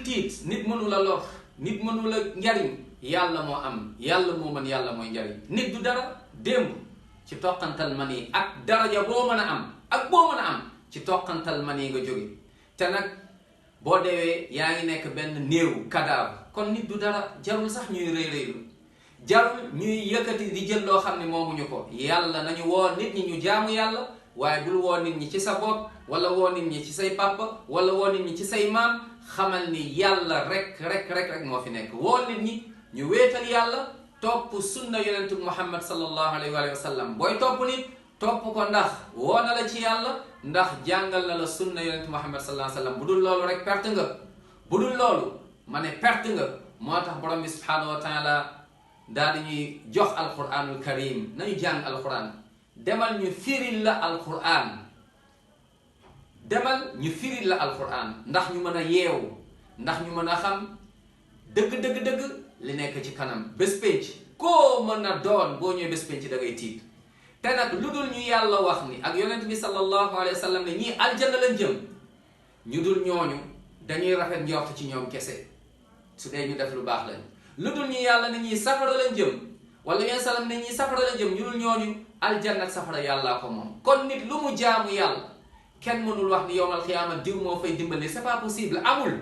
tiit, nit mënu la lor, nit mënu la njariñ, yàlla moo am, yàlla moo mën, yàlla mooy njariñ. Nit du dara démb ci toqantal mani ak daraja boo mën a am ak boo mën a am ci toqantal mani nga jóge. te nag boo deewee yaa ngi nekk benn néew cadavre. kon nit du dara, jarul sax ñuy rëy rëylu, jarul ñuy yëkkati di jël loo xam ne moomuñu ko. yàlla nañu woo nit ñi ñu jaamu yàlla, waaye bul woo nit ñi ci sa bopp, wala woo nit ñi ci say papa, wala woo nit ñi ci say maam. xamal ni yàlla rek moo fi nekk. woo nit ñi ñu wéetal yàlla, topp sunna yonentu Muhammad sallallahu alayhi wa sallam. booy topp nit, topp ko ndax woo na la ci yàlla, ndax jàngal na la sunna yonentu Muhammad sallallahu alayhi wa sallam. bu dul loolu rek perte nga, bu dul loolu ma ne perte nga. moo tax borom bi subhanahu wa taala daal di ñuy jox alquranul karim. nañu jàng alquran, demal ñu firil la alquran, demal ñu firil la alquran, ndax ñu mën a yeewu, ndax ñu mën a xam dëgg li nekk ci kanam. bés pénc koo mën a doon boo ñëwee bés pénc da ngay tiit. te nag lu dul ñu yàlla wax ni ak yonent bi sallallahu alayhi wa sallam ne ñii aljanna lañ jëm, ñu dul ñooñu dañuy rafet njort ci ñoom kese su dee ñu def lu baax lañ. lu dul ñu yàlla ne ñii safara lañ jëm, wala yonent sallam ne ñii safara lañ jëm, ñu dul ñooñu aljanna ak safara yàllaa ko moom. kon nit lu mu jaamu yàlla kenn mënul wax ni yowmal xiyaama diw moo fay dimbali, c'est pas possible, amul.